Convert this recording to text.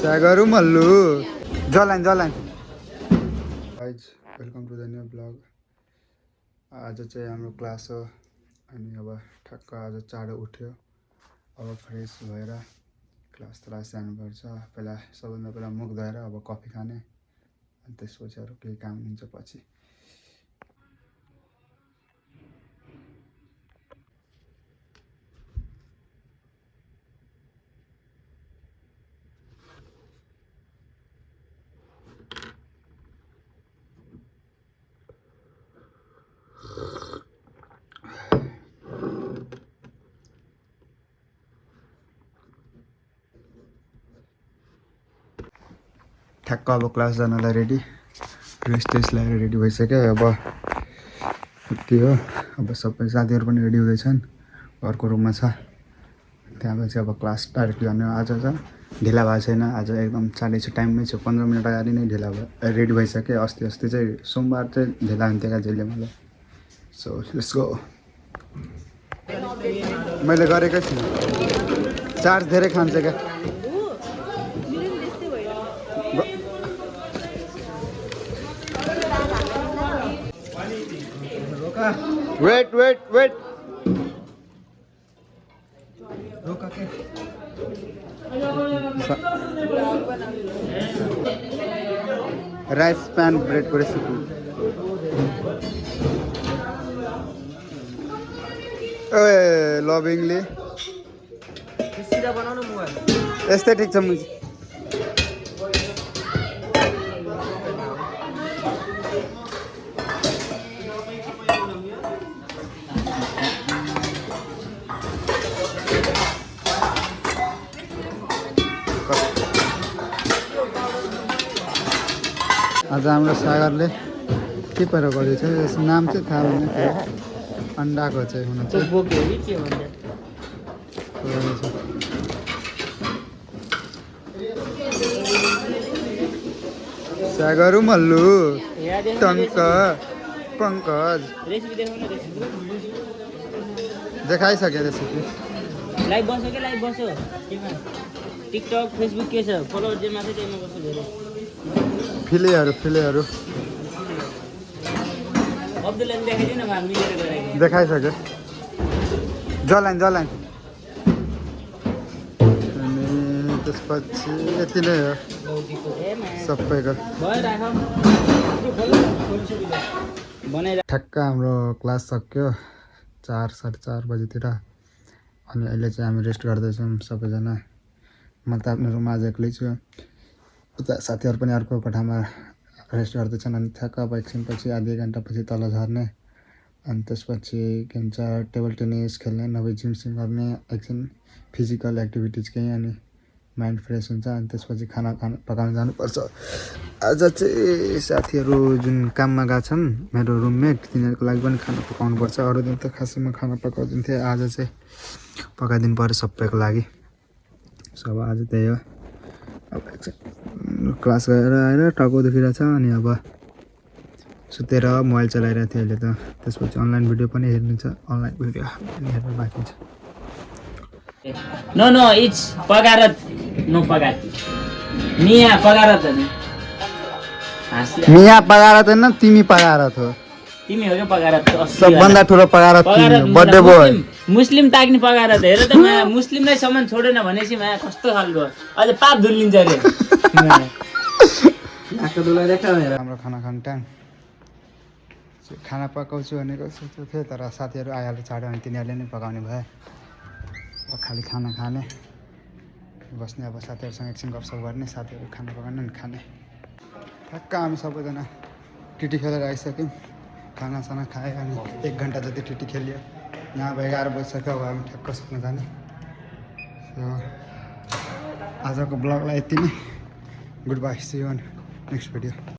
सागरु मल्लु जलाइन जलाइन guys welcome to the new blog. आज चाहिँ हाम्रो क्लास हो अनि अब ठक्क आज चाँडो उठ्यो। अब फ्रेस भएर क्लास जानुपर्छ। पहिला सबभन्दा पहिला मुख धोएर अब कफी खाने अनि त्यसपछि अरू केही काम हुन्छ पछि। ठ्याक्क अब क्लास जानलाई रेडी ड्रेस लगाएर रेडी भइसक्यो। अब त्यो हो, अब सबै साथीहरू पनि रेडी हुँदैछन्। अर्को रुममा छ, त्यहाँबाट चाहिँ अब क्लास डाइरेक्ट जाने। आज चाहिँ ढिला भएको छैन, आज एकदम चाँडै छ, टाइममै छ। 15 मिनट अगाडि नै रेडी भइसक्यो। अस्ति चाहिँ सोमबार चाहिँ ढिला हुन्थ्यो क्या जहिले मलाई। So let's go. मैले गरेकै थिएँ, चार्ज धेरै खान्छ क्या। Wait wait wait rice pan ब्रेडको रेसिपी। लभिङली यस्तै ठिक छ मुझे। आज हाम्रो सागरले के पर गरेछ, नाम चाहिँ थाहा भएन। अन्डाको चाहिँ हुन चाहिँ सागरु मल्लु टङ्क पङ्कज देखाइसक्यो रेसिपी। लाइभ बस्यो के लाइभ बस्यो टिकटक फेसबुक के छ फलोवर जे माथि त्यहीमा बस्यो धेरै फिलेहरू अब्दुल्लाले देखाइदिन भए मिलेर गराएको देखाइसक्यो। जलाइन जलाइन अनि त्यसपछि यति नै हो सबैको। ठ्याक्क हाम्रो क्लास सक्यो 4 साढे 4 बजीतिर। अनि अहिले चाहिँ हामी रेस्ट गर्दैछौँ सबैजना। म त आफ्नो रुममा आज एक्लै छु, उता साथीहरू पनि अर्को कोठामा रेस्ट गर्दैछन्। अनि ठ्याक्क अब एकछिनपछि आधी घन्टापछि तल झर्ने। अनि त्यसपछि के भन्छ टेबल टेनिस खेल्ने, नभए जिम गर्ने, एकछिन फिजिकल एक्टिभिटिज केही, अनि माइन्ड फ्रेस हुन्छ। अनि त्यसपछि खाना पकाउन जानुपर्छ। आज चाहिँ साथीहरू जुन काममा गएको छन् मेरो रुममेट, तिनीहरूको लागि पनि खाना पकाउनुपर्छ। अरू दिन त खासैमा खाना पकाउँदिन्थेँ, आज चाहिँ पकाइदिनु पऱ्यो सबैको लागि। सो अब आज त्यही हो। अब क्लास गएर आएर टाउको दुखिरहेको छ। अनि अब सुतेर मोबाइल चलाइरहेको थिएँ अहिले त। त्यसपछि अनलाइन भिडियो पनि हेर्नु छ, अनलाइन भिडियो पनि हेर्नु बाँकी छ। नो नो इट्स पगारत नो पगार मिया पगारत हैन मिया पगारत हैन, तिमी पगारत हो। तिमी हो के पगारत? सबभन्दा ठुलो पगारत तिमी हो, बर्थडे बोय। मुस्लिम ताक्ने पगारत हेर त। मा मुस्लिमलाई सम्मान छोडेन भनेपछि मा कस्तो खालको अझ पाप धुलिन्छ रे। आको दुला देखा हेर। हाम्रो खाना खाने टाइम। खाना पकाउँछु भनेको सोचेको थिएँ, तर साथीहरू आइहाल्यो चाँडो अनि तिनीहरूले नै पकाउने भयो। अब खालि खाना खाने बस्ने, अब साथीहरूसँग एकछिन गफसफ गर्ने, साथीहरू खाना पकाउने अनि खाने। ठ्याक्क हामी सबैजना टिटी खेलेर आइसक्यौँ। खानासाना खायो अनि 1 घन्टा जति टिटी खेल्यो। यहाँ अब 11 बजिसक्यो। अब हामी ठ्याक्क सुत्न जाने। सो आजको ब्लगलाई यति नै। Goodbye, see you on next video.